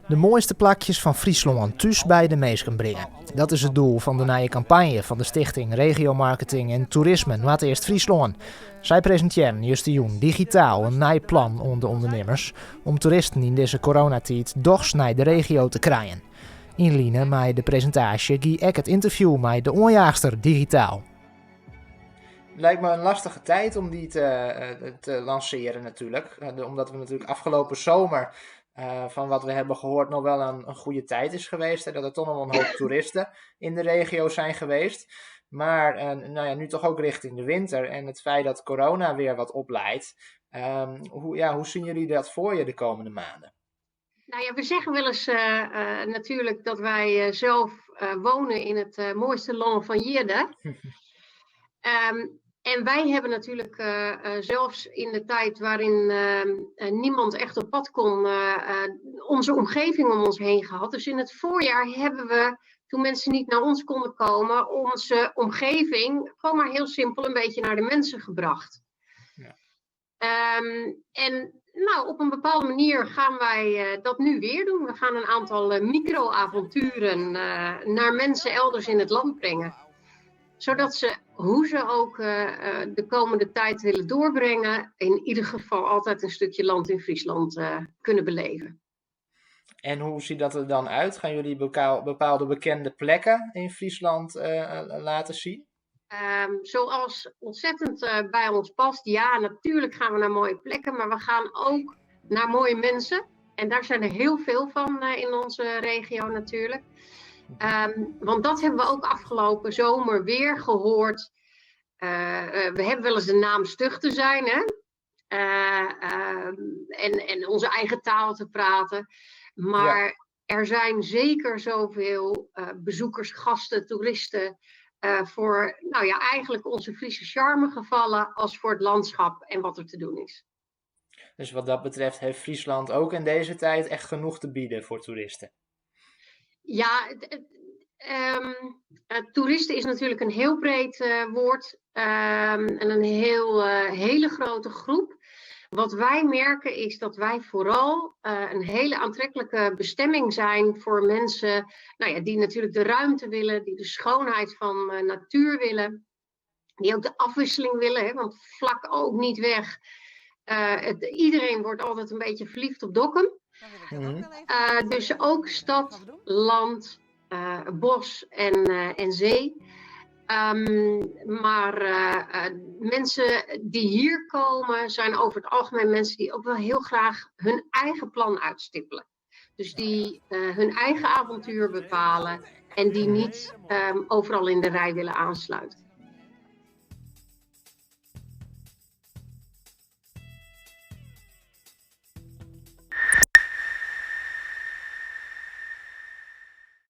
De moaiste plakjes fan Fryslân thús by de minsken bringe. Dat is it doel fan de nije kampanje fan de stichting Regiomarketing en Toerisme Noardeast-Fryslân. Sy presintearren justerjûn digitaal in nij plan oan de ûndernimmers om toeristen yn dizze coronatiid dochs nei de regio te krijen. Yn line mei de presintaasje gie ek it ynterview mei de oanjaachster digitaal. Lijkt me een lastige tijd om die te lanceren natuurlijk. Omdat we natuurlijk afgelopen zomer, van wat we hebben gehoord, nog wel een goede tijd is geweest. Hè, dat er toch nog wel een hoop toeristen in de regio zijn geweest. Maar nou ja, nu toch ook richting de winter en het feit dat corona weer wat oplaait. Hoe, ja, hoe zien jullie dat voor je de komende maanden? Nou ja, we zeggen wel eens natuurlijk dat wij zelf wonen in het mooiste land van Jierde. En wij hebben natuurlijk zelfs in de tijd waarin niemand echt op pad kon, onze omgeving om ons heen gehad. Dus in het voorjaar hebben we, toen mensen niet naar ons konden komen, onze omgeving gewoon maar heel simpel een beetje naar de mensen gebracht. En nou, op een bepaalde manier gaan wij dat nu weer doen. We gaan een aantal micro-avonturen naar mensen elders in het land brengen. Zodat ze, hoe ze ook de komende tijd willen doorbrengen, in ieder geval altijd een stukje land in Friesland kunnen beleven. En hoe ziet dat er dan uit? Gaan jullie bepaalde bekende plekken in Friesland laten zien? Zoals ontzettend bij ons past. Ja, natuurlijk gaan we naar mooie plekken, maar we gaan ook naar mooie mensen. En daar zijn er heel veel van in onze regio natuurlijk. Want dat hebben we ook afgelopen zomer weer gehoord. We hebben wel eens de naam stug te zijn, hè? En onze eigen taal te praten. Maar er zijn zeker zoveel bezoekers, gasten, toeristen voor, nou ja, eigenlijk onze Friese charme gevallen als voor het landschap en wat er te doen is. Dus wat dat betreft heeft Friesland ook in deze tijd echt genoeg te bieden voor toeristen? Ja, toeristen is natuurlijk een heel breed woord en een hele grote groep. Wat wij merken is dat wij vooral een hele aantrekkelijke bestemming zijn voor mensen, nou ja, die natuurlijk de ruimte willen, die de schoonheid van natuur willen, die ook de afwisseling willen, hè, want vlak ook niet weg. Iedereen wordt altijd een beetje verliefd op Dokkum. Dus ook stad, land, bos en zee. Maar mensen die hier komen zijn over het algemeen mensen die ook wel heel graag hun eigen plan uitstippelen. Dus die hun eigen avontuur bepalen en die niet overal in de rij willen aansluiten.